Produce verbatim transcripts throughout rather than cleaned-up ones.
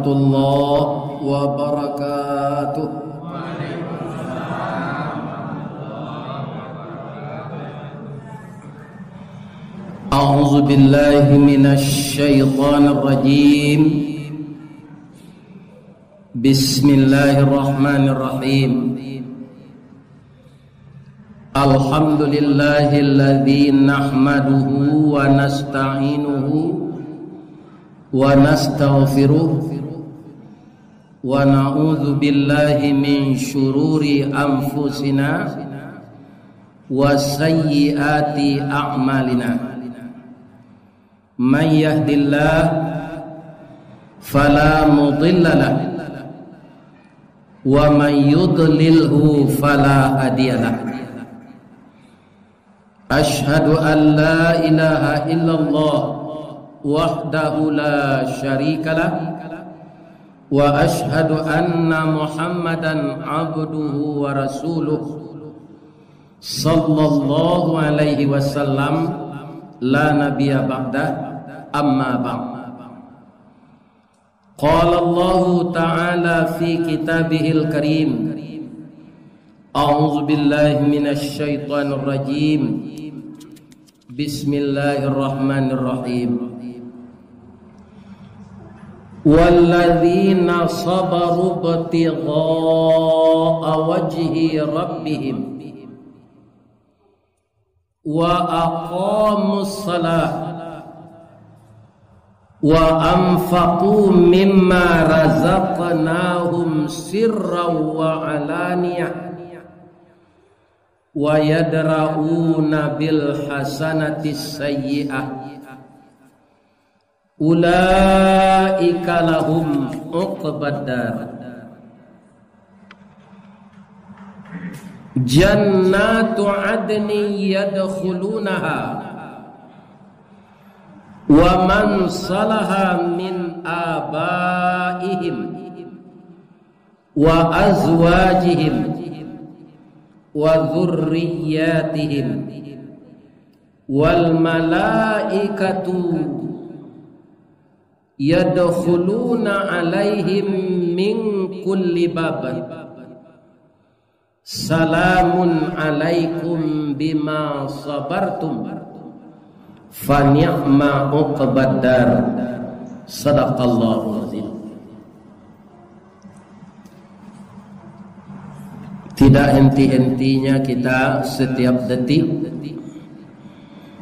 warahmatullahi wabarakatuh. A'udzu billahi minasy syaithanir rajim. Bismillahirrahmanirrahim. Alhamdulillahilladzi nahmaduhu wa nasta'inuhu wa nastaghfiruh, wa na'udzu billahi min syururi anfusina wa sayyiati a'malina. Man yahdillahu fala mudhillalah, wa man yudlilhu fala hadiyalah. Asyhadu an la ilaha illallah wahdahu la syarikalah, wa asyhadu anna Muhammadan abduhu wa rasuluh, sallallahu alaihi wasallam, la nabiyya ba'dah, amma ba'd. Qala Allahu ta'ala fi kitabihil karim, a'udzu billahi minasy syaithanir rajim. Bismillahirrahmanirrahim. Walladzina sabaru ibtigha'a wajhi rabbihim wa aqamus salah wa anfaqu mimma razaqnahum sirran wa alaniyah wa yadra'una bil hasanatis sayyi'ah, ulaika lahum uqbad dar. Jannatu adnin yadkhulunaha wa man salaha min abaihim wa azwajihim wa dzurriyyatihim, wal malaikatu yadkhuluna alaihim min kulli bab. Salamun alaikum bima sabartum, fa ni'ma uqbad dar. Sadaqallahul azim. Tidak henti-hentinya kita setiap detik,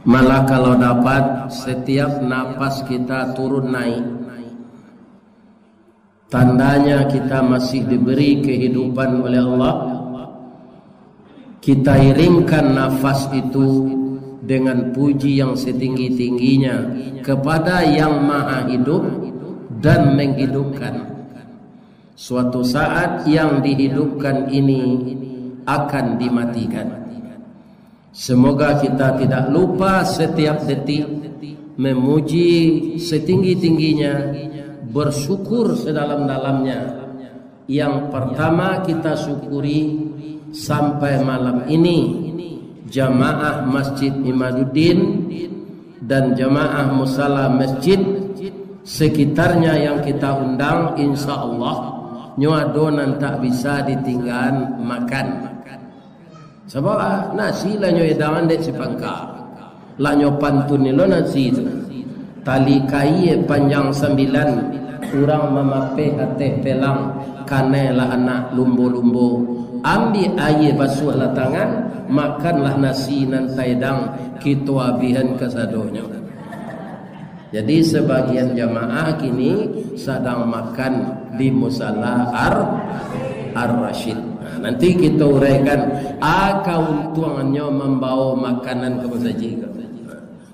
malah kalau dapat setiap napas kita turun naik. Tandanya kita masih diberi kehidupan oleh Allah. Kita iringkan nafas itu dengan puji yang setinggi-tingginya kepada Yang Maha Hidup dan Menghidupkan. Suatu saat yang dihidupkan ini akan dimatikan. Semoga kita tidak lupa setiap detik memuji setinggi-tingginya, bersyukur sedalam-dalamnya. Yang pertama kita syukuri sampai malam ini, jamaah Masjid Imaduddin dan jamaah musala masjid sekitarnya yang kita undang, insya Allah, nyo ado nan tak bisa ditinggaan makan. Sabab, ah, nasi lah nyo idangan dek si pangka. Lah nyo pantun ni lo nasi tu. Tali kaia panjang sambilan, urang mamapeh ateh pelang, kanai lah anak lumbo-lumbo. Ambiak aia basuahlah tangan, makanlah nasi nan taidang, kito abihan kasadonyo. Jadi, sebagian jamaah kini sadang makan di Musala Ar-, Ar-Rasyid. Nah, nanti kita uraikan, a, kauntuangannyo mambawa makanan ka masajid ko.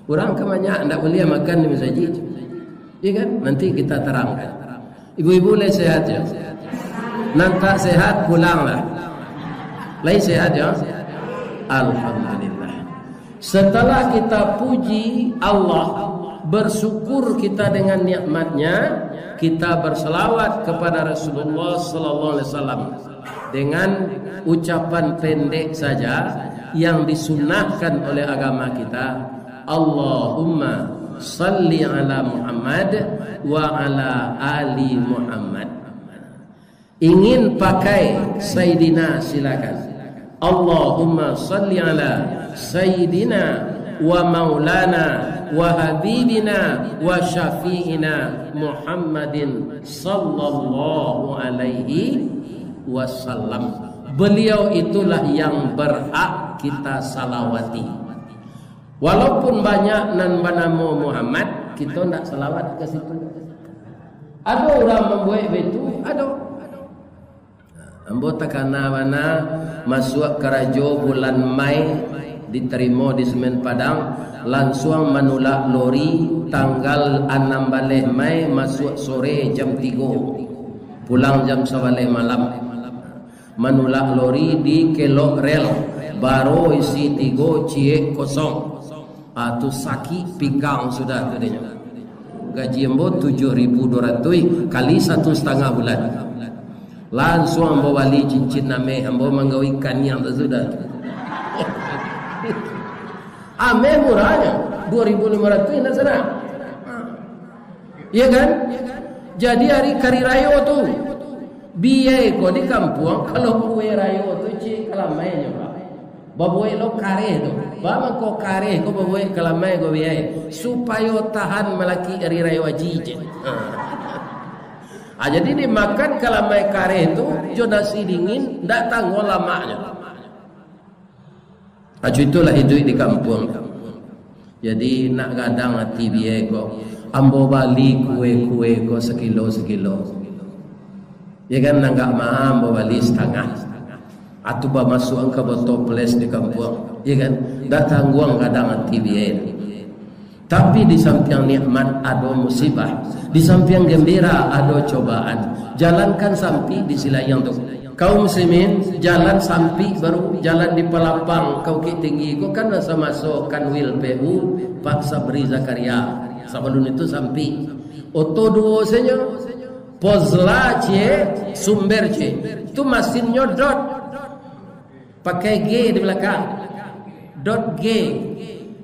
Urang kan banyak ndak buliah makan di masajid. Iya kan? Nanti kita terangkan. Ibu-ibu lai sehat yo? Nan tak sehat, pulanglah. Lai sehat yo? Alhamdulillah. Setelah kita puji Allah, bersyukur kita dengan nikmatnya, kita berselawat kepada Rasulullah sallallahu alaihi wasallam dengan ucapan pendek saja yang disunnahkan oleh agama kita, Allahumma Salli ala Muhammad wa ala ali Muhammad. Ingin pakai Sayyidina, silakan. Allahumma salli ala Sayyidina wa maulana wa habibina wa syafi'ina Muhammadin sallallahu alaihi wasallam. Beliau itulah yang berhak kita salawati. Walaupun banyak nan banamo Muhammad, kito ndak salawat ka situ. Ado urang mambuek baitu? Ado. Ambo takana bana, masuak karajo bulan Mai, ditarimo di Semen Padang, lansuang manulak lori tanggal anam baleh Mai, masuak sore jam tigo, pulang jam sabaleh malam. Manulak lori di kelok rel, baro isi tigo, ciek kosong. Ah, tu sakik pinggang sudah tu dinyo. Gaji ambo tujuh ribu dua ratuih kali satu satangah bulan. Lansuang ambo bali cincin ameh, ambo manggawi kaniang tu sudah. Ameh murahnyo, dua ribu lima ratuih nak sana. Iya kan? Jadi ari kari rayo tu, biai ko di kampuang, kalau kue rayo tu ciek kalamainyo, Pak. Babuek lo kareh tu. Ba mangko kareh ko babuek kalamai ko biai. Supayo tahan malakik ari rayo haji je. Ha. Ha, jadi dimakan kalamai kareh tu, jo nasi dingin, ndak tangguang lamaknyo. Acu itulah iduik di kampuang. Jadi, nak gadang ati biai ko, ambo bali kue-kue ko sakilo-sakilo. Ya kan, nanggak maha ambo bali satangah. Atu bamasuakan ka botoples di kampuang. Ya kan, dak tangguang gadang ati biai. Tapi di sampiang nikmat ado musibah, di sampiang gembira ado cobaan. Jalankan sampik di Silayang tu. Kaum muslimin, jalan sampik baru, jalan di Palapang ka Bukittinggi ko kan masa-masa Kanwil P U, Pak Sabri Zakaria. Sabalun itu sampik. Oto duo sajo, Pozla ciek, Sumber ciek. Tu masinnyo dot. Pakai G di balakang. Dot G.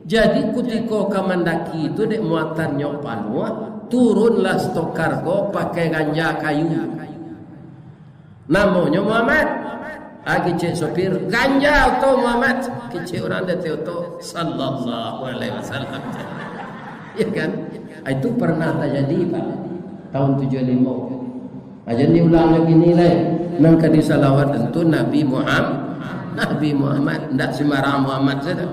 Jadi, kutiko ka mandaki tu dek muatannyo panuah, turunlah stokar ko pakai ganja kayu. Namonyo Muhammad. Ah, kecek sopir, "Ganja oto Muhammad." Kecek urang di ateh oto, "Sallallahu alaihi wasallam." Ya kan? Ah, itu pernah tajadi, Pak. Tahun tujuah limo. Aja diulang lagi ni lai. Nan ka disalawat tentu Nabi Muhammad. Nabi Muhammad, ndak sembarang Muhammad saja.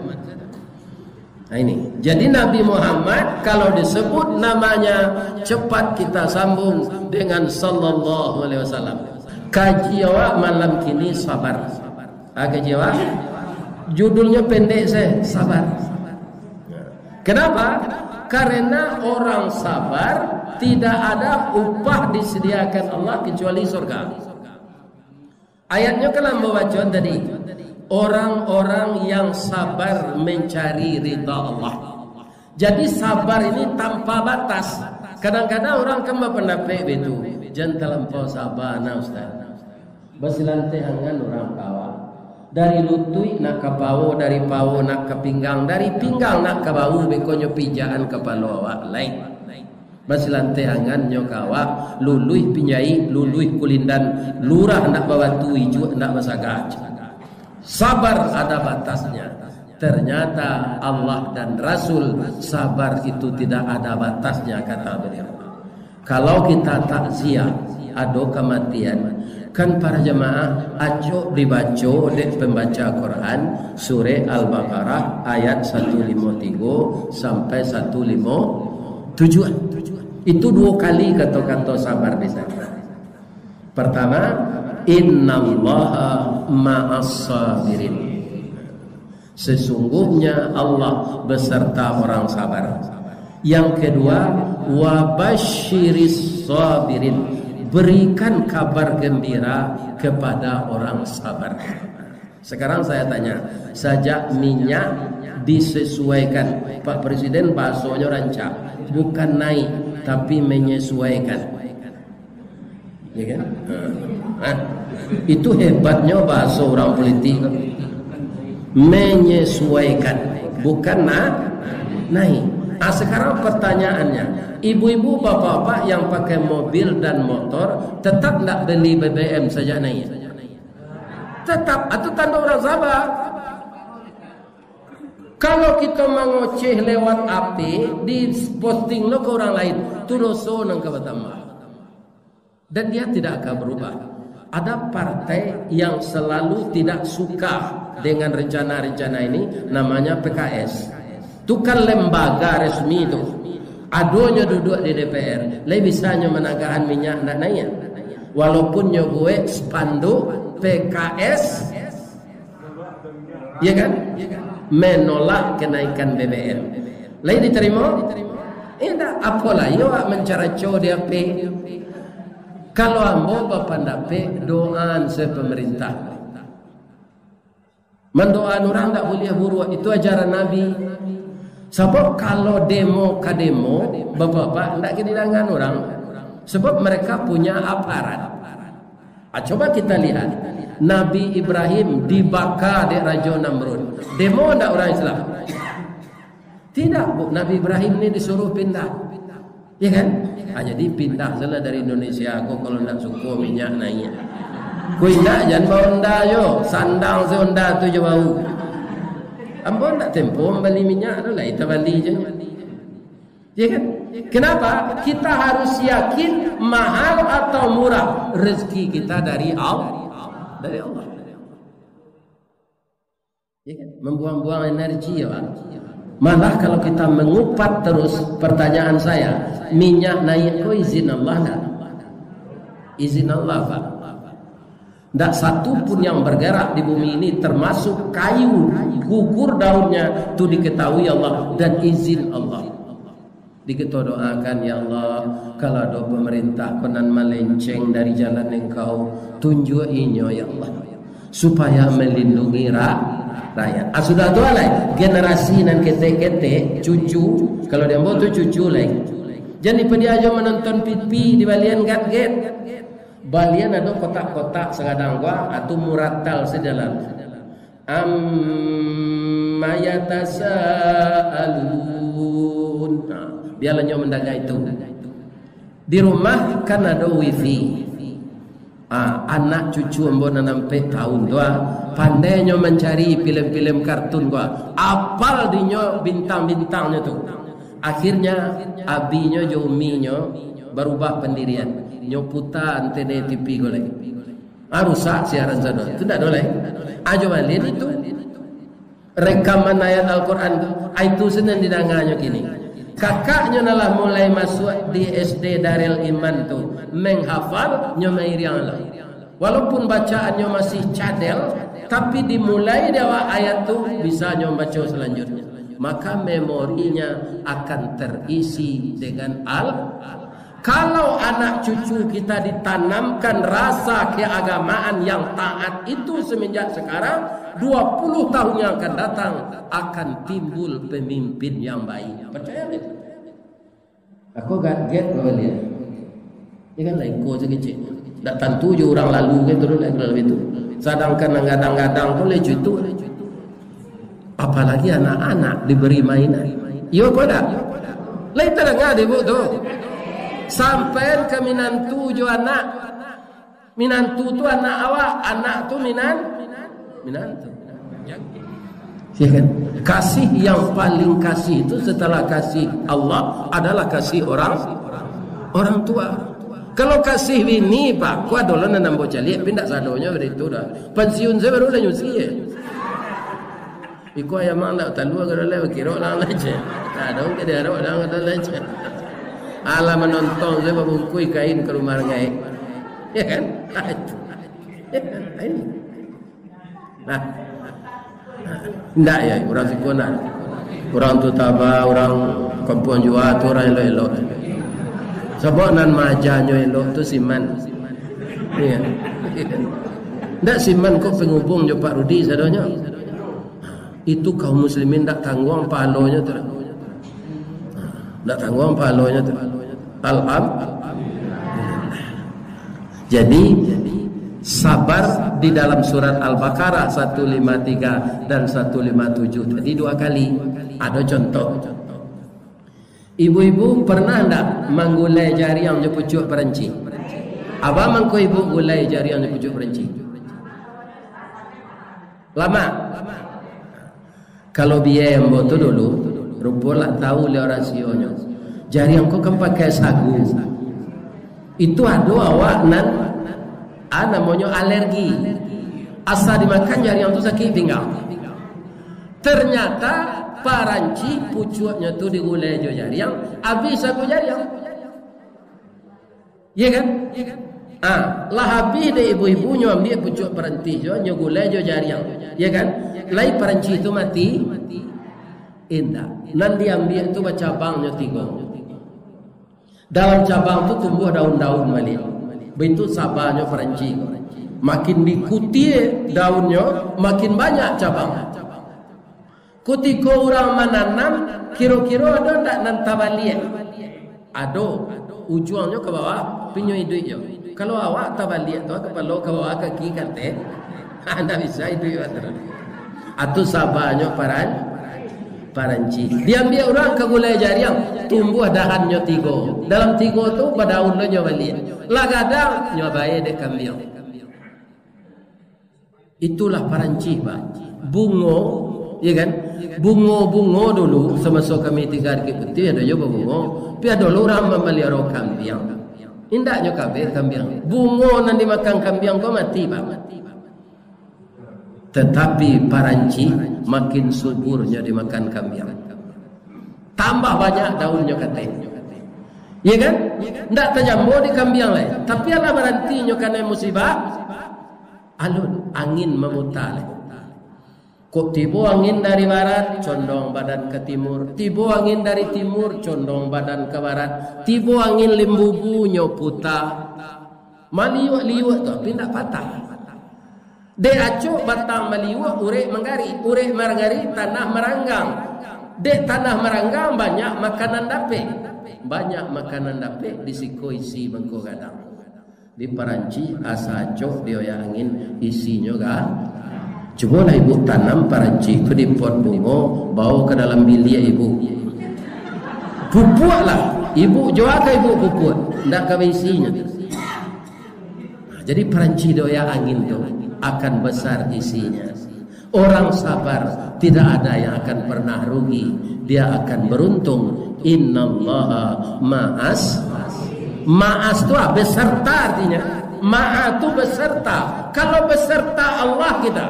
Nah, ini. Jadi, Nabi Muhammad, kalau disebut namanya, cepat kita sambung dengan sallallahu alaihi wasallam. Kaji awak malam kini sabar. Ah, kaji awak. Judulnya pendek saja, sabar. Kenapa? Karena orang sabar tidak ada upah disediakan Allah kecuali surga. Ayatnyo kan ambo bacoan tadi, orang-orang yang sabar mencari ridha Allah. Jadi, sabar ini tanpa batas. Kadang-kadang orang kan bapandapek baitu, "Jan talampau sabar nah, Ustaz." Basilanteh angan urang ka awak. Dari lutuik nak ka pawo, dari pawo nak ka pinggang, dari pinggang nak ka bahu, bekonyo pijaan kapalo awak lai. Basilanteh angannyo ka awak, luluih pinjaik, luluih kulindan, lurah ndak babatu, ijuak ndak basaga. Sabar ada batasnya. Ternyata Allah dan Rasul, sabar itu tidak ada batasnya, kata beliau. Kalau kita takziah, ado kamatian, kan para jamaah, acok dibaco dek pembaca Quran, surah Al-Baqarah, ayat satu limo tigo sampai satu limo tujuh. Itu duo kali kato-kato sabar di sana. Pertama, "Innallaha ma'as sabirin." Sesungguhnya Allah beserta orang sabar. Yang kedua, "Wa basyiris sabirin." Berikan kabar gembira kepada orang sabar. Sekarang saya tanya, sajak minyak disesuaikan, Pak Presiden bahasonyo rancak, bukan naik, tapi menyesuaikan. Ya kan? Nah, itu hebatnya bahasa orang politik. Menyesuaikan, bukan na-, naik. Ah, sekarang pertanyaannya, ibu-ibu, bapak-bapak yang pakai mobil dan motor, tetap ndak beli B B M sajak naik? Tetap. Atau tando urang sabar. Kalau kita mangoceh lewat A P, di posting lo ke orang lain, tu doso nan ka batambah. Dan dia tidak akan berubah. Ada partai yang selalu tidak suka dengan rencana-rencana ini, namanya P K S. Tu kan lembaga resmi tu. Adonyo duduk di D P R, lai bisanyo managahan minyak ndak naik. Walaupun nyo buek spanduk P K S, ya kan? Menolak kenaikan B B M. Lai diterima? Indak. Apo lai awak mancaraco di A P? Kalau ambo bapandapek, doaan se pemerintah. Mandoaan urang ndak buliah buruak. Itu ajaran Nabi. Sabab kalau demo ka demo, bapak-bapak, ndak ka didangan urang. Sebab mereka punya aparat. Ah, coba kita lihat, Nabi Ibrahim dibaka dek Rajo Namrud. Demo ndak urang Islam? Tidak, Bu. Nabi Ibrahim ni disuruh pindah. Ya kan? Ah, jadi pindah salah dari Indonesia ko kalau ndak suko minyak naik. Ko indak, jan ba-Honda jo. Sandang se Honda tu jo bau. Ambo ndak tempo mambali minyak tu, lai tabali je. Ya kan? Kenapa? Kita harus yakin, mahal atau murah, rezeki kita dari Al-, dari Allah. Ya kan? Membuang-buang energi, ya, Pak. Malah kalau kita mengupat terus, pertanyaan saya, minyak naik ko izin Allah ndak? Izin Allah, Pak. Ndak satu pun yang bergerak di bumi ini, termasuk kayu, gugur daunnya, tu diketahui Allah dan izin Allah. Di kito doakan, "Ya Allah, kalau ado pemerintah ko nan malenceng dari jalan Engkau, tunjuak inyo, ya Allah, supaya melindungi ra-, rakyat." Ah, sudah tu alai, generasi nan ketek-ketek, cucu, kalau di ambo tu cucu lai. Jan dipadiajo manonton P P di balian gatget. Balian ado kotak-kotak sagadang gua, atu muratal sajalan. Amma yatasaalun. Nah, biarlah nyo mandanga itu. Di rumah kan ado wifi. Ah, anak cucu ambo nan ampek tahun tu, ah, pandai nyo mancari filem-filem kartun ko, ah. Apal dinyo bintang-bintangnyo tu. Akhirnya, abinyo jo uminyo barubah pandirian. Nyo puta antene T V ko lai. Ah, rusak siaran sado. Tu ndak ado lai. Ah, jo balian itu. Rekaman ayat Al-Quran tu. Ah, itu se nan didanganyo kini. Kakaknyo nan lah mulai masuak di S D Darul Iman tu, menghafal, nyo mairiang lah. Walaupun bacaannyo masih cadel, tapi dimulai di awak ayat tu, bisa nyo mambaco salanjutnyo. Maka memorinya akan terisi dengan Al-, kalau anak cucu kita ditanamkan rasa keagamaan yang taat itu semenjak sekarang, dua puluh tahun yang akan datang akan timbul pemimpin yang baik. Percaya ndak? Aku gatget kalau lihat. Dia kan lah iko se kecil. Ndak tantu jo urang lalu kan turun lai kalau itu. Sadangkan nan gadang-gadang pun lai cutu. Apalagi anak-anak diberi mainan. Iyo ko ndak? Lai tadanga dek ibu tu. Sampai ka minantu jo anak. Minantu tu anak awak, anak tu minan-, minantu. Ya kan? Kasih yang paling kasih itu setelah kasih Allah adalah kasih orang, orang tua. Kalau kasih bini, Pak, ko ado lah nan ambo caliak, tapi ndak sadonyo baitu doh. Pensiun sajo baru lah nyusi, eh. Iko ayam ang ndak talua ka dalam, bakirok lang lah, ceh. Nah, daun ka diarok lang ka dalam, ceh. Alah, manonton sajo babungkuih kain ka rumah rangai. Ya kan? Nah, itu. Nah. Ndak ya, urang siko nah. Urang tu taba, urang kampuang jua tu urang elok-elok. Sabab nan maajanyo elok tu siman. Iya. Ndak siman kok penghubung jo Pak Rudi sadonyo. Itu kaum muslimin ndak tangguang pahalonyo tu. Ndak tangguang pahalonyo tu. Alhamdulillah. Jadi, sabar di dalam surat Al-Baqarah satu lima tiga dan satu lima tujuh tadi dua kali. Ado contoh. Ibu-ibu pernah ndak manggulai jariang jo pucuak paranci? Apo mangko ibu gulai jariang jo pucuak paranci? Lamak. Kalau biai ambo tu dulu, rupo lah tahu leh rasionyo. Jariang ko kan pakai sagu. Itu ado awak nan, ah, namonyo alergi. Asa dimakan jariang tu sakik pinggang. Ternyata paranci pucuaknyo tu digulai jo jariang, abih sagu jariang. Iya kan? Ah, lah abih dek ibu-ibu nyo ambiak pucuak paranci jo, nyo gulai jo jariang. Iya kan? Lai paranci tu mati? Indak. Nan diambiak tu bacabangnyo tigo. Dalam cabang tu tumbuah daun-daun baliak. Baitu sabanyo paranci. Makin dikutia daunnyo, makin banyak cabang. Kutiko urang mananam, kiro-kiro ado ndak nan tabaliak? Ado. Ujuangnyo ka bawah, pinyo iduik jo. Kalau awak tabaliak tu, kapalo ka bawah, kaki ka ateh, ndak bisa iduik awak tu. Atu sabanyo paran-, paranci. Diambiak urang ka gulai jariang, tumbuah dahannyo tigo. Dalam tigo tu, badaun lo nyo baliak. Lah gadang, nyo bae dek kambiang. Itulah paranci, Pak. Bungo, ya kan? Bungo-bungo dulu, samaso kami tingga di Bukik Putih, ado juo babungo. Tapi ado lo urang mamaliaro kambiang. Indaknyo kabeh kambiang. Bungo nan dimakan kambiang ko mati, Pak. Tatapi paranci makin suburnyo dimakan kambiang. Tambah banyak daunnyo ka ateh. Ya kan? Ndak tajambo di kambiang lai. Tapi alah barantinyo kanai musibah, alun, angin mamuta lai. Kok tibo angin dari barat, condong badan ka timur. Tibo angin dari timur, condong badan ka barat. Tibo angin limbubu, nyo puta. Maliuak-liuak tu, tapi ndak patah. Dek acok batang maliuak, urek manggarik, urek manggarik, tanah maranggang. Dek tanah maranggang, banyak makanan dapek. Banyak makanan dapek, di siko isi mangko gadang. Di paranci, asa acok dioyak angin, isinyo ga-, Cubolah ibu tanam paranci tu di pot bungo, bawa ka dalam biliak ibu. Pupuaklah, ibu jua ka ibu pupuak, ndak ka baisinyo. Nah, jadi paranci dioyak angin tu akan besar isinya. Orang sabar tidak ada yang akan pernah rugi, dia akan beruntung. Innallaha ma'as, ma'as tu ah, beserta artinya. Ma'a tu beserta. Kalau beserta Allah kita,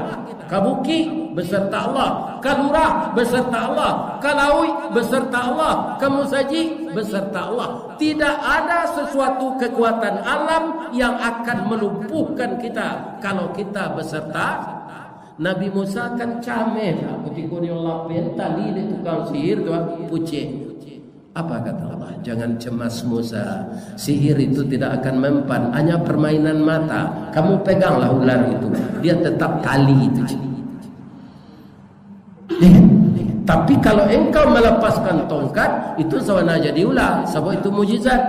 ka bukik beserta Allah, ka lurah beserta Allah, ka lauik beserta Allah, ka musajik beserta Allah. Tidak ada sesuatu kekuatan alam yang akan melumpuhkan kita kalau kita beserta. Nabi Musa kan cameh, kutiko nyo lapeh tali dek tukang sihir tu, ah, pucek. Apa kata Allah? Jangan cemas Musa, sihir itu tidak akan mempan, hanya permainan mata. Kamu peganglah ular itu, dia tetap tali itu je. Tapi kalau engkau melepaskan tongkat, itu sawana jadi ular, sabab itu mujizat.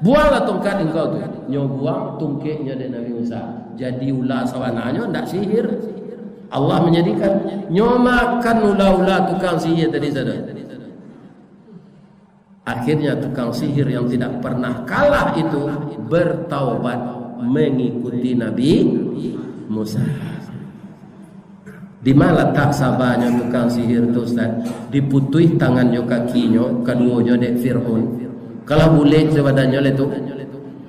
Buanglah tongkat engkau tu. Nyo buang tungkeknyo dek Nabi Musa. Jadi ular sawananyo, ndak sihir. Allah menjadikan. Nyo makan ular-ular tukang sihir tadi sana. Akhirnya tukang sihir yang tidak pernah kalah itu bertaubat mengikuti Nabi Musa. Di ma latak sabanyo tukang sihir tu, Ustaz? Diputuih tangan jo kakinyo, kaduonyo dek Fir'aun. Kalah bulek sabadannyo lai tu.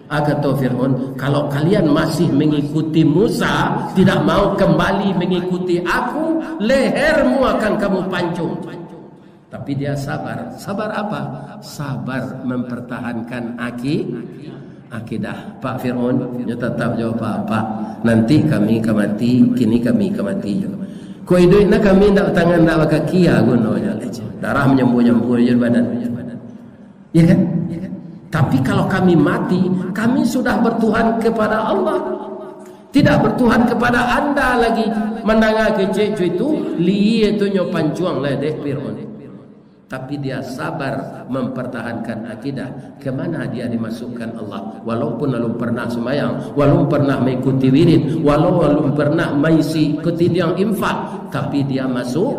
Ah, kato Fir'aun, "Kalau kalian masih mengikuti Musa, tidak mau kembali mengikuti aku, lehermu akan kamu pancung." Tapi dia sabar. Sabar apa? Sabar mempertahankan aki-, akidah. Pak Fir'aun, nyo tatap jo, "Pak, Pak, nanti kami ka mati, kini kami ka mati jo. Kok iduik nah kami ndak batangan, ndak bakaki, ah, gunonyo lai. Darah manyambur-nyambur jo badan." Ya kan? Tapi kalau kami mati, kami sudah bertuhan kepada Allah. Tidak bertuhan kepada anda lagi. Mandanga kecek co itu, lihie tu nyo pancuang lai dek Fir'aun. Tapi dia sabar mempertahankan akidah. Kemana dia dimasukkan Allah? Walaupun alun pernah sembahyang, walau pernah mengikuti wirid, walau alun pernah maisi ketidiang infak, tapi dia masuk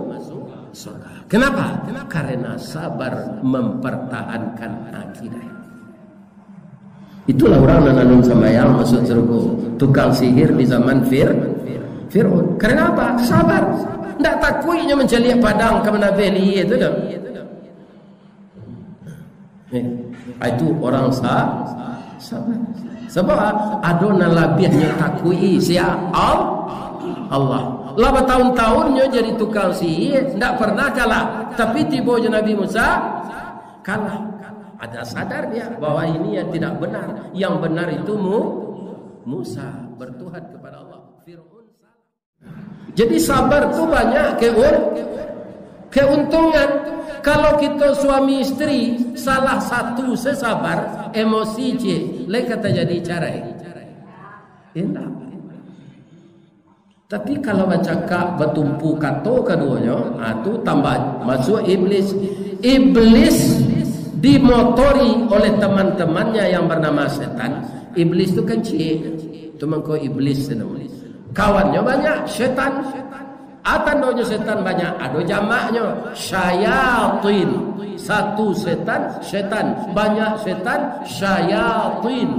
surga. Kenapa? Karena sabar mempertahankan akidah. Itulah urang nan alun sambayang masuak sarugo, tukang sihir di zaman Fir-, Fir'aun. Karena apa? Sabar. Ndak takuiknyo mancaliak padang ka manabeh lihia tu doh. Eh, itu orang sa-, sabar. Sabab ado nan labiahnyo takuik sia? Al-, Allah. Lah batahun-tahunnyo jadi tukang sihir, ndak pernah kalah. Tapi tibo jo Nabi Musa, kalah. Ada sadar dia bahwa ini yang tidak benar. Yang benar itu Mu-, Musa bertuhan kepada Allah. Fir'aun salah. Jadi sabar tu banyak keun-, keuntungan. Kalau kita suami isteri, salah satu se sabar, emosi ciek, lai ka tajadi carai. Indak. Tapi kalau bacakak batumpu kato kaduonyo, ah, tu tambah masuak iblis. Iblis dimotori oleh teman-temannya yang bernama setan. Iblis tu kan ciek. Tu mangko iblis namo. Kawannyo banyak, setan. A tandonyo setan banyak, ado jamaknyo, syayatin. Satu setan, setan. Banyak setan, syayatin.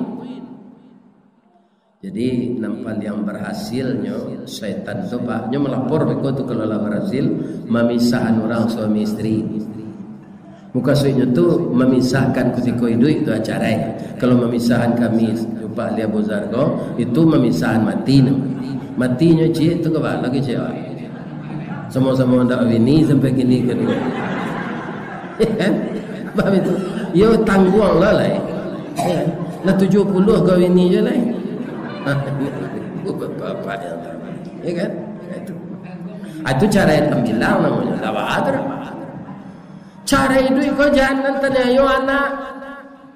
Jadi, nan paliang barhasilnyo setan tu, Pak, nyo malapor beko tu kalau lah barhasil mamisahan urang suami isteri. Mukasuiknyo tu mamisahkan kutiko iduik tu acarai. Kalau mamisahkan kami, Pak Lia Bozar ko, itu mamisahkan mati tu. Matinyo ciek tu ka baa lagi ciek, Pak? Samo-samo ndak bini sampai kini kaduo. Paham itu? Yo tangguang lah lai. Lah tujuah puluah ka bini je lai. Bapak yang tahu. Ya kan? Itu. Ah, itu carai tambilang namonyo. Ndak baa tu. Carai iduik ko jan nan taniayo anak.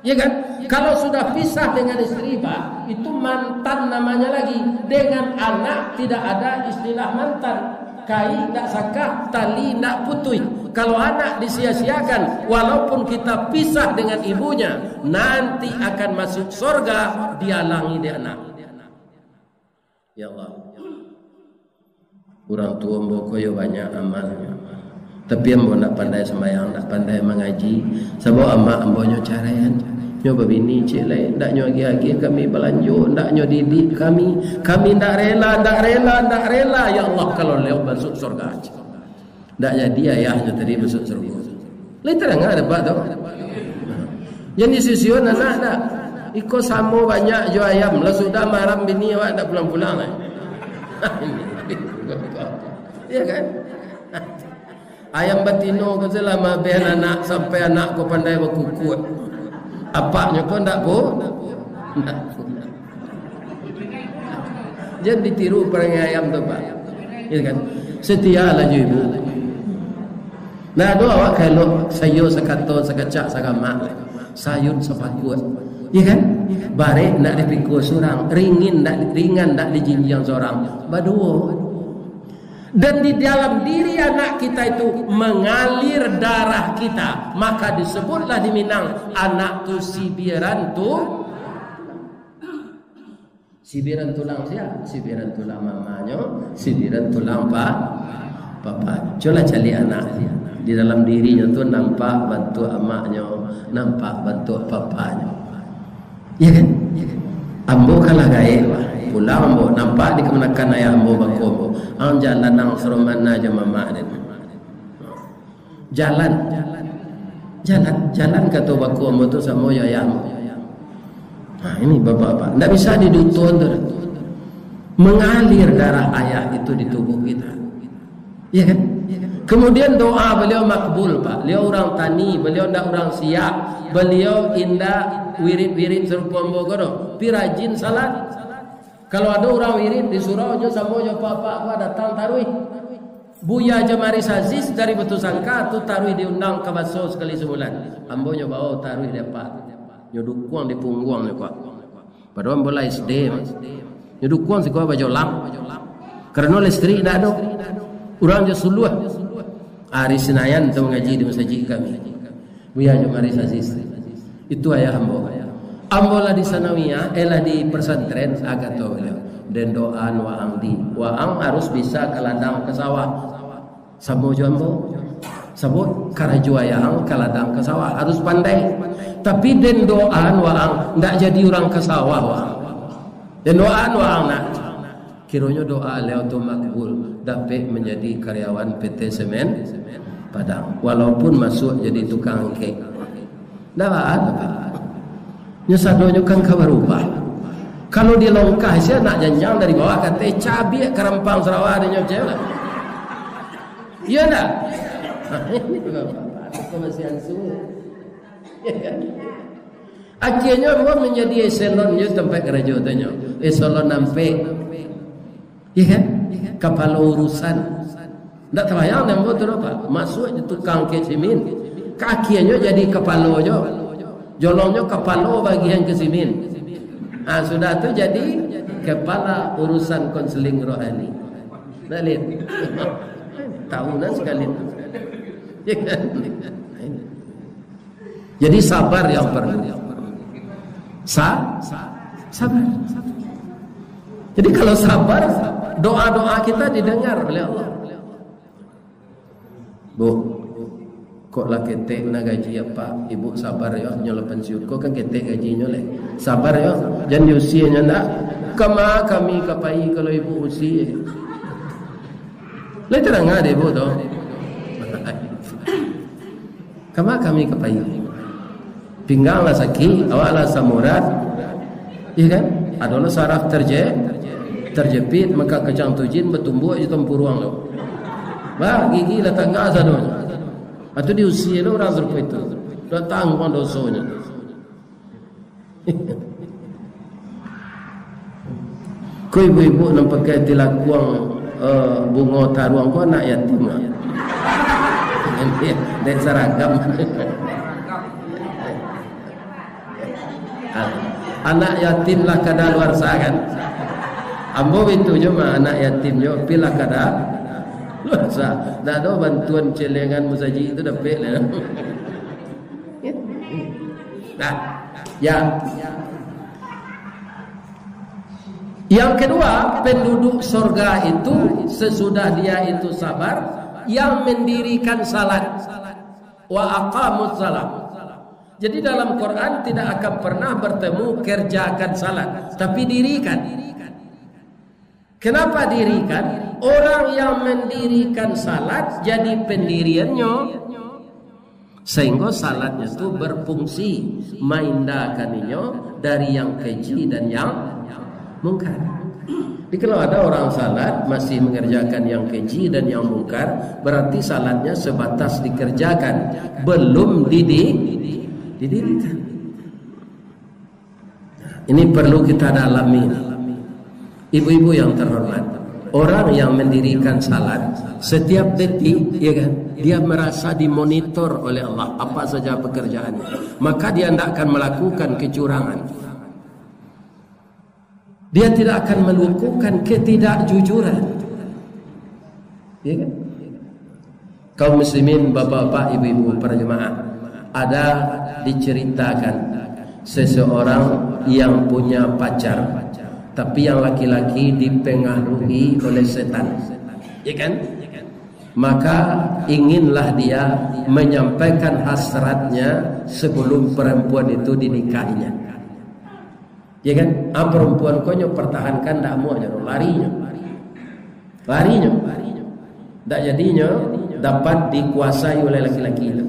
Ya kan? Kalau sudah pisah dengan isteri, Pak, itu mantan namanya lagi. Dengan anak tidak ada istilah mantan. Kai ndak sakah, tali ndak putuih. Kalau anak disia-siakan, walaupun kita pisah dengan ibunya, nanti akan masuk sorga dialangi dek anak. Ya Allah. Urang tuo ambo ko yo banyak amalnyo. Tapi ambo ndak pandai sambayang, ndak pandai mangaji. Sabab amak ambo nyo caraian. Nyo babini ciek lai, ndak nyo agiah-agiah kami balanjo, ndak nyo didik kami. Kami ndak rela, ndak rela, ndak rela. Ya Allah, kalau lewat masuk sorga. Ndak jadi ayahnyo tadi masuak sarugo. Lai tadanga dapek tu. Jadi sisiun anak dak. Iko samo banyak jo ayam. Lah sudah maram bini awak ndak pulang-pulang lai. Ya kan? Ayam batino ko tu lah mabeh anak sampai anak ko pandai bakukuak. Apaknyo ko ndak pu-, ndak pulang. Jan ditiru parangai ayam tu, Pak. Ya kan? Setia lah jo ibu. Nah, ado awak ka elok, sayo sakato, sakacak, saramak, sayun sapakuak. Ya kan? Barek ndak dipikul surang, ringin ndak, ringan ndak dijinjiang surang. Baduo. Dan di dalam diri anak kita itu mengalir darah kita. Maka disebutlah di Minang, anak tu sibiran tu. Sibiran tulang sia? Sibiran tulang mamanyo, sibiran tulang pa-, papanyo. Cubolah caliak anak. Di dalam dirinyo tu nampak bantuak amaknyo, nampak bantuak papanyo. Ya kan? Ambo kan lah gaek, Pak. Pulang ambo, nampak di kamanakan ayah ambo bako ambo. Ang jalan ang sarumana jo mamak den. Jalan. Jalan, jalan kato bako ambo tu samo jo ayah ambo. Nah, ini bapak-bapak. Ndak bisa diduton tu. Mengalir darah ayah itu di tubuh kita. Ya kan? Kemudian doa beliau makbul, Pak. Beliau urang tani, beliau ndak urang siak, beliau indak wirid-wirid sarupo ambo ko doh. Pi rajin salat. Kalau ado urang wirid di surau, nyo samo jo apak-apak ko datang taruih. Buya Jamaris Aziz dari Batu Sangka tu taruih diundang ka Baso sakali sabulan. Ambo nyo bao taruih di apak. Nyo dukuang di pungguang nyo kuat. Padahal ambo lah S D, Mas. Nyo dukuang siko bajolang. Karano listrik indak ado. Urang jo suluah. Ari Sinayan tu mangaji di masajik kami. Buya Jamaris Aziz. Itu ayah ambo. Ambo lah di sanawiyah, eh, lah di pesantren, ah, kato baliau. Den doan waang di. Waang harus bisa ka ladang, ka sawah. Samo jo ambo. Sabab karajo ayah ang ka ladang ka sawah, harus pandai. Tapi den doaan waang ndak jadi urang ka sawah waang. Den doaan waang nak. Kironyo doa baliau tu makbul, dapek manjadi karyawan P T Semen Padang. Walaupun masuak jadi tukang angkek. Ndak baa, ndak baa. Nyo sadonyo kan ka barubah. Kalau dilongkah sia nak janjang dari bawah, kato cabiak karampang sarawa dek nyo, cewek lah. Iya ndak? Ini bapak, bapak masih ansur. Iya kan? Akhirnyo ambo manjadi eselon jo tampek karajo tanyo. Eselon ampek. Iya kan? Kapalo urusan. Ndak tabayang dek ambo tu doh, Pak. Masuak jo tukang angkek simin. Akhirnyo jadi kapalo jo. Jolongnyo kapalo bagian ka simin. Ah, sudah tu jadi kapalo urusan konseling rohani. Nak lihat? Tahu nah sakali tu. Iya kan? Jadi sabar yang perlu. Sa-, sabar. Jadi kalau sabar, doa-doa kita didengar oleh Allah. Bu, kok lah ketek nah gaji apak? Ibu sabar yo, nyo lah pansiun. Kok kan ketek gajinyo leh. Sabar yo, jan diusianyo ndak. Kama kami ka pai kalau ibu usia. Lai tadanga dek ibu tu. Kama kami ka pai. Pinggang lah sakik, awak lah asam urat. Iya kan? Ado lo saraf terje-, terjepit, maka kacang tujin batumbuak di tampuruang tu. Bah, gigi lah tangga sadonyo. Atu diusia lo urang sarupo itu. Datang pun dosonyo. Ko ibu-ibu nan pakai tilakuang, eh, bungo taruang ko anak yatim lah. Dek saragam. Anak yatim lah kadaluarsa kan. Ambo itu jo mah anak yatim jo, tapi lah kadaluarsa. Ndak ado bantuan celengan musajik itu dapek lah. Nah, ya. Yang kedua, penduduk sorga itu sesudah dia itu sabar, yang mendirikan salat. Wa aqamus salat. Jadi dalam Quran tidak akan pernah bertemu kerjakan salat, tapi dirikan. Kenapa dirikan? Orang yang mendirikan salat jadi pendiriannyo, sehingga salatnya tu berfungsi maindakan inyo dari yang keji dan yang mungkar. Jadi kalau ada orang salat masih mengerjakan yang keji dan yang mungkar, berarti salatnya sebatas dikerjakan, belum didi-, didirikan. Ini perlu kita dalami. Ibu-ibu yang terhormat, orang yang mendirikan salat, setiap detik, ya kan, dia merasa dimonitor oleh Allah, apa saja pekerjaannya. Maka dia tidak akan melakukan kecurangan. Dia tidak akan melakukan ketidakjujuran. Ya kan? Kaum muslimin, bapak-bapak, ibu-ibu, para jemaah, ada diceritakan seseorang yang punya pacar, tapi yang laki-laki dipengaruhi oleh setan. Ya kan? Maka inginlah dia menyampaikan hasratnya sebelum perempuan itu dinikahinya. Ya kan? Ah, perempuan ko nyo pertahankan, ndak amuah nyo, lari nyo. Lari nyo. Ndak jadi nyo dapat dikuasai oleh laki-laki tu.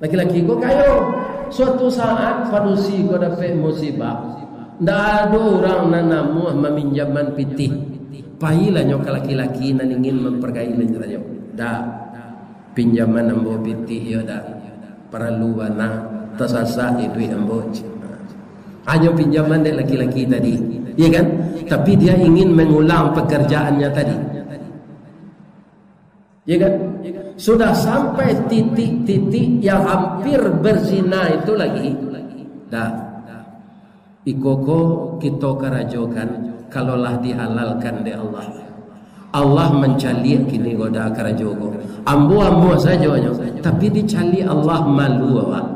Laki-laki ko kayo. Suatu saat padusi ko dapek musibah. Ndak ado urang nan amuah maminjaman pitih. Pailah nyo ka laki-laki nan ingin memperkaya nyo. Ndak. Pinjaman ambo pitih yo dak. Paralu bana, tasasak iduik ambo. Hanyo pinjaman dek laki-laki tadi, ya kan? Tapi dia ingin mengulang pekerjaannya tadi. Ya kan? Sudah sampai titik-titik yang hampir berzina itu lagi. Dah. Iko ko kito karajokan, kalau lah dihalalkan dek Allah. Allah mancaliak kini goda karajo ko. Ambo-ambo sajo nyo, tapi dicaliak Allah, malu awak.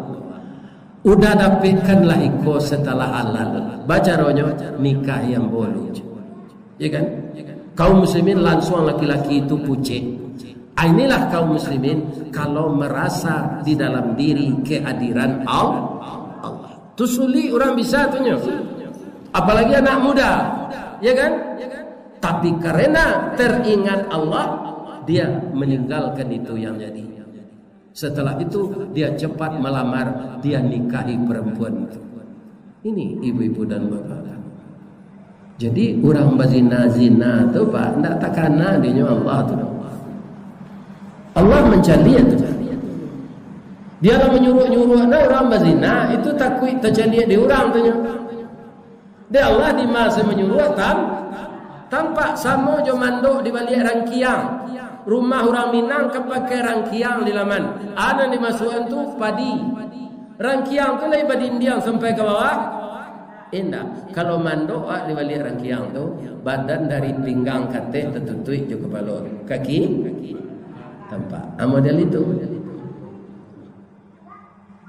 Udah dapekkanlah iko setelah halal. Bacaronyo nikah yang bolu. Ya kan? Kaum muslimin, lansuang laki-laki itu pucek. Ah, inilah kaum muslimin kalau merasa di dalam diri kehadiran Al-, Allah. Tu sulit urang bisa tu nyo. Apalagi anak muda, ya kan? Tapi karena teringat Allah, dia meninggalkan itu yang jadi. Setelah itu, dia cepat melamar, dia nikahi perempuan itu. Ini ibu-ibu dan bapak. Jadi, urang bazina-zina tu, Pak, ndak takana dinyo Allah tu. Allah mancaliak tu. Dia lah manyuruak-nyuruak nah urang bazina, itu takuik tacaliak di urang tu nyo. Dek Allah di masa manyuruak tam-, tampak samo jo mandok di baliak rangkiang. Rumah urang Minang ka pakai rangkiang di laman. A nan dimasuakan tu padi. Rangkiang tu lai badindiang sampai ka bawah? Indak. Kalau mandok awak di baliak rangkiang tu, badan dari pinggang katek tatutuik jo kapalo. Kaki tampak. Ah, model itu.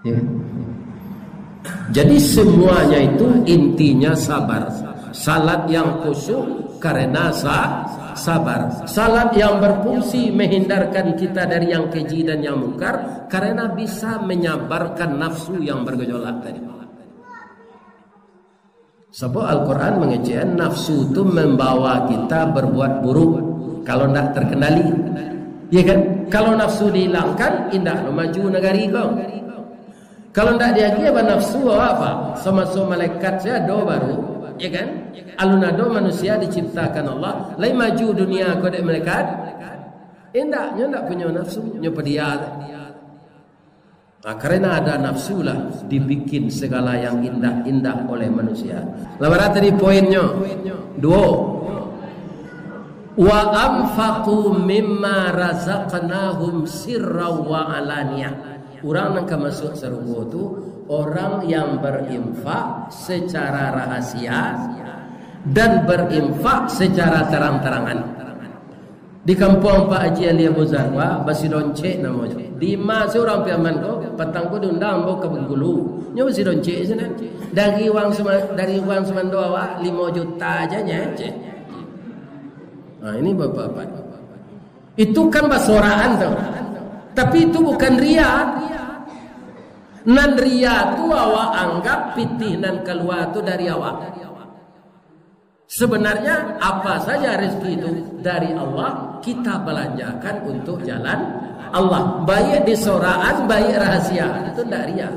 Ya. Jadi semuanya itu intinya sabar. Salat yang khusyuk karena sa-, sabar. Salat yang berfungsi menghindarkan kita dari yang keji dan yang mungkar karena bisa menyabarkan nafsu yang bergejolak tadi. Sabab Al-Quran mangecekan nafsu tu mambawa kita berbuat buruk kalau ndak terkendali. Ya kan? Kalau nafsu dihilangkan, indak lo maju nagari ko. Kalau ndak diagiah banafsu, awak apa? Samaso malaikat se ado baru, ya kan? Alun ado manusia diciptakan Allah, lai maju dunia ko dek malaikat? Indak, nyo ndak punyo nafsu, nyo padia. Nah, karena ada nafsu lah dibikin segala yang indah-indah oleh manusia. Lah bara tadi poinnyo? Duo. "Wa anfaqu mimma razaqnahum sirran wa alaniyah." Urang nan ka masuak sarugo tu, orang yang berinfak secara rahasia dan berinfak secara terang-terangan. Di kampuang Pak Haji Ali Abu Zarwa, Basidoncek namonyo. Dima se urang Piaman ko, patang ko diundang ambo ka Bengkulu. Nyo Basidoncek sinan. Dari uang suma-, dari uang sumando awak, limo juta aja nyo, cek. Nah, ini bapak-bapak. Itu kan basoraan tu. Tapi itu bukan ria. Nan ria tu awak anggap pitih nan kalua tu dari awak. Sebenarnya, apa saja rezeki itu dari Allah, kita belanjakan untuk jalan Allah. Baik di soraan, baik rahasia. Itu ndak ria.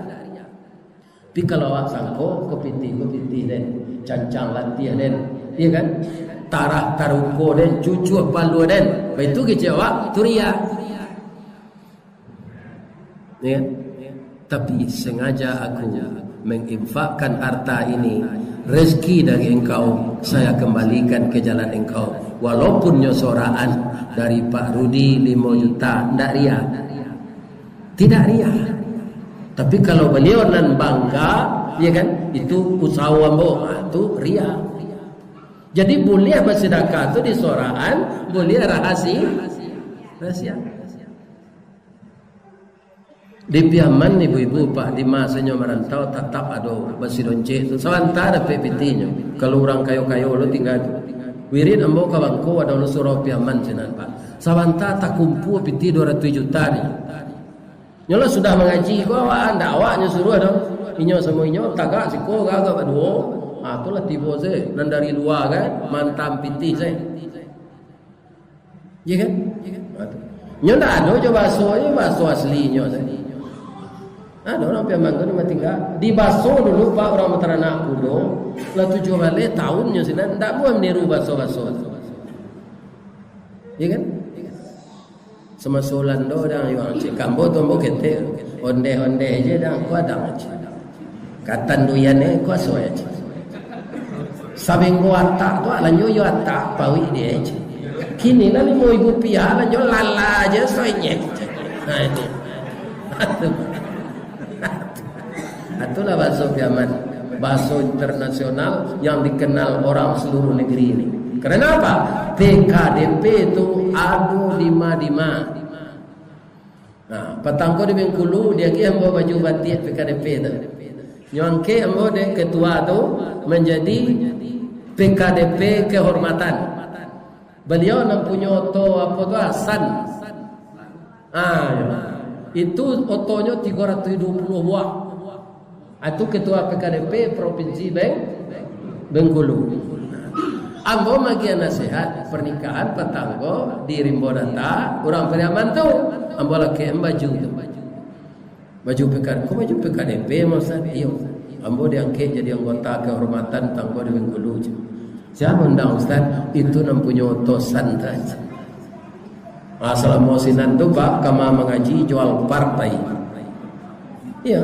Tapi kalau awak sangko, ko pitih, ko pitih den, cancang latiah den, iya kan? Tarah taruko den, cucuah paluah den. Baitu kecek awak, tu ria. Ya. Tapi sengaja aku menginfakkan harta ini, rezeki dari engkau, saya kembalikan ke jalan engkau. Walaupun nyo soraan dari Pak Rudi limo juta, ndak ria. Tidak ria. Tapi kalau beliau nan bangga, ya kan, itu usaha ambo, ah, tu ria. Jadi, boleh basedekah tu di soraan, boleh rahasi-, rahasia. Di Piaman, ibu-ibu, Pak, di masanyo marantau, tatap ado Basidoncek tu. Sabanta dapek pitihnyo. Kalau urang kayo-kayo lo tingga tu. Wirid ambo ka Bangko, ado lo surau Piaman sinan, Pak. Sabanta takumpua pitih duo ratuih juta ni. Nyo lah sudah mangaji ko awak, ndak awak nyo suruah doh. Inyo samo inyo, tagak siko, gagak baduo. Ah, tu lah tibo se, nan dari lua kan, mantam pitih se. Iya kan? Ha, tu. Nyo ndak ado jo baso, jo baso aslinyo tadi. Ado urang Piaman ko di Matingga. Di baso dulu, Pak, urang mataranak kudo, lah tujuah baleh tahunnyo sinan, ndak buliah maniru baso-baso tu. Iya kan? Samaso Ulando dang, yo, cek kambo tu ambo ketek, ondeh-ondeh je dang, ko adang cek. Katan duyan e, kuaso e, cek. Sabinggo atak tu, lanjo yo atak, pawik die, cek. Kini lah limo ribu rupiah, lanjo lala je, soenyek, cek. Nah, itu. Itulah baso Piaman, baso internasional yang dikenal orang seluruh negeri ini. Karena apa? P K D P tu ado dima-dima. Nah, patang ko di Bengkulu, diagiah ambo baju batik P K D P tu. Nyo angkek ambo dek ketua tu manjadi P K D P kehormatan. Baliau nan punyo oto apo tu, ah, San. Ah, yo. Itu otonyo tigo ratuih duo puluah buah. Itu ketua P K D P Provinsi Beng-, Bengkulu. Ambo magiah nasihat pernikahan patang ko di Rimbo Data, urang Pariaman tu. Ambo lakek baju tu. Baju P K D P, ko baju P K D P, Ustaz? Iyo. Ambo diangkek jadi anggota kehormatan tanggo di Bengkulu. Sia undang, Ustaz? Itu nan punyo oto san tu. Ah, salamo sinan tu, Pak, kama mangaji, jual partai. Iya,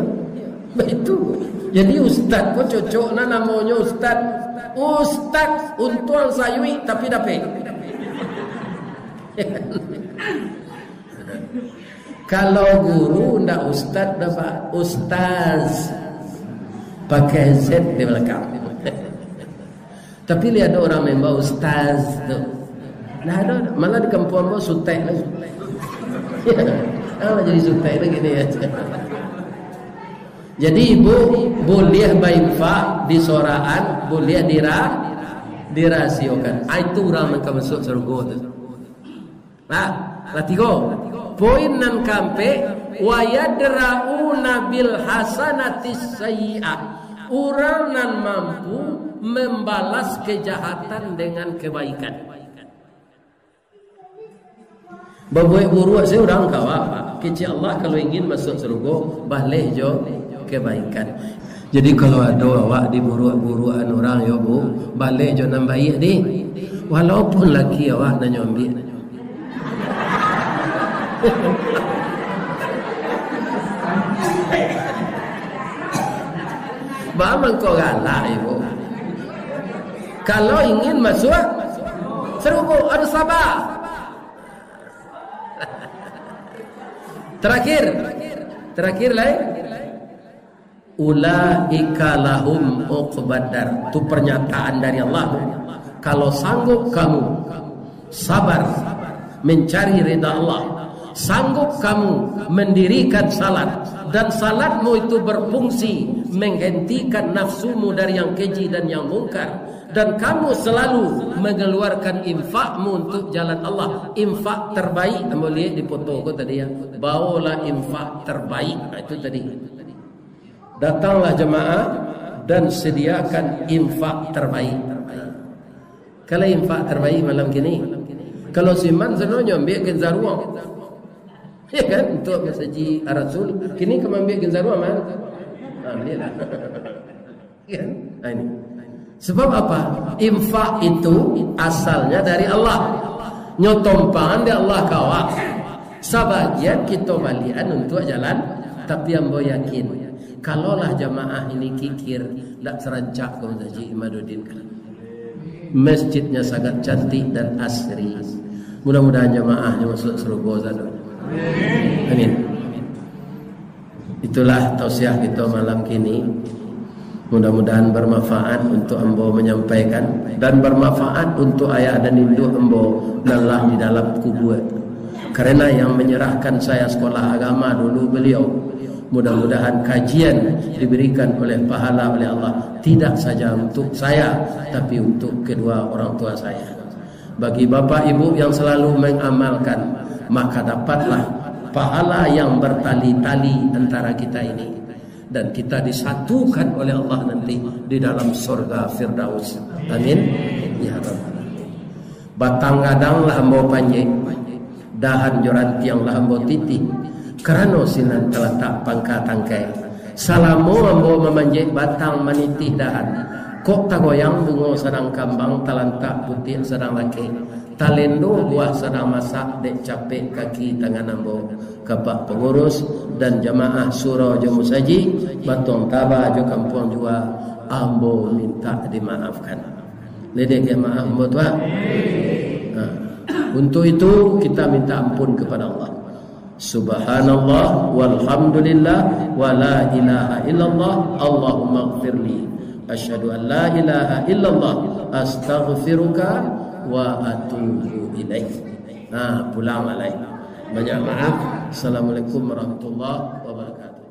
baitu. Jadi ustaz ko cocok nah namonyo ustaz. Ustaz, untuang sayuik tapi dapek. Kalau guru ndak ustaz dah, Pak, ustaz. Pakai Z di belakang. Tapi lihat ada orang membawa ustaz tu. Nah, ada, malah di kampung ambo sutek lagi. Ah, jadi sutek lagi ni ya. Jadi ibu boleh bainfak di soraan, boleh dira-, dirasiokan. Ah, itu urang nan ka masuk surga tu. Nah, lah tigo. Poin nan kaampek, "Wa yadra'una bil hasanatis sayyi'ah." Urang nan mampu membalas kejahatan dengan kebaikan. Babuek buruak se urang kawa, Pak. Kecek Allah kalau ingin masuk surga, baleh jo kebaikan. Jadi kalau ado awak diburuak-buruakan urang, yo Bu, baleh jo nan baiak deh. Walaupun laki awak nan nyo ambiak. Ba mangko galak, Ibu. Kalau ingin masuk surga, harus sabar. Terakhir, terakhir lai. "Ulaika lahum uqbad dar." Tu pernyataan dari Allah. Kalau sanggup kamu sabar mencari ridha Allah, sanggup kamu mendirikan salat, dan salatmu itu berfungsi menghentikan nafsumu dari yang keji dan yang mungkar, dan kamu selalu mengeluarkan infakmu untuk jalan Allah, infak terbaik, ambo liek di foto ko tadi ya, bawolah infak terbaik. Nah, itu tadi. Datanglah jamaah dan sediakan infak terbaik. Kalau infak terbaik malam kini, kalau siman sano nyo ambiak genzaruang. Ya kan? Untuk masajik Rasul. Kini ka maambiak genzaruang, man? Ambiaklah. Kan? Nah, ini. Sebab apa? Infak itu asalnya dari Allah. Nyo tompangan di Allah kawa. Sabagian kito balian untuak jalan, tapi ambo yakin, kalaulah jamaah ini kikir, dak sarancak ko Masjid Imaduddin. Masjidnya sangat cantik dan asri. Mudah-mudahan jamaahnya masuk surga sado. Amin. Itulah tausiah kita malam kini. Mudah-mudahan bermanfaat untuk ambo menyampaikan dan bermanfaat untuk ayah dan induk ambo nan lah di dalam kubur. Karena yang menyerahkan saya sekolah agama dulu beliau. Mudah-mudahan kajian diberikan oleh pahala oleh Allah tidak saja untuk saya, tapi untuk kedua orang tua saya. Bagi bapak ibu yang selalu mengamalkan, maka dapatlah pahala yang bertali-tali antara kita ini, dan kita disatukan oleh Allah nanti di dalam surga Firdaus. Amin. Ya Rabbal Alamin. Batang gadang lah ambo panjek, dahan jo rantiang lah ambo titih, karano sinan talatak pangka tangkai. Salamo ambo mamanjek batang manitih dahan, kok tagoyang bungo sadang kambang, talantak putiak sadang lakek, talendo buah sadang masak, dek capek kaki tangan ambo. Kapak pangurus dan jamaah suro jo musajik, batuang taba jo kampuang juo, ambo mintak dimaafkan. Ledeh ka maaf ambo tu, ah. Ha. Untuk itu, kita minta ampun kepada Allah. Subhanallah, walhamdulillah, wa la ilaha illallah, Allahumma gfirli. Asyhadu an la ilaha illallah, astaghfiruka wa atubu ilaik. Ha, pulang lah lai. Banyak maaf. Assalamualaikum warahmatullahi wabarakatuh.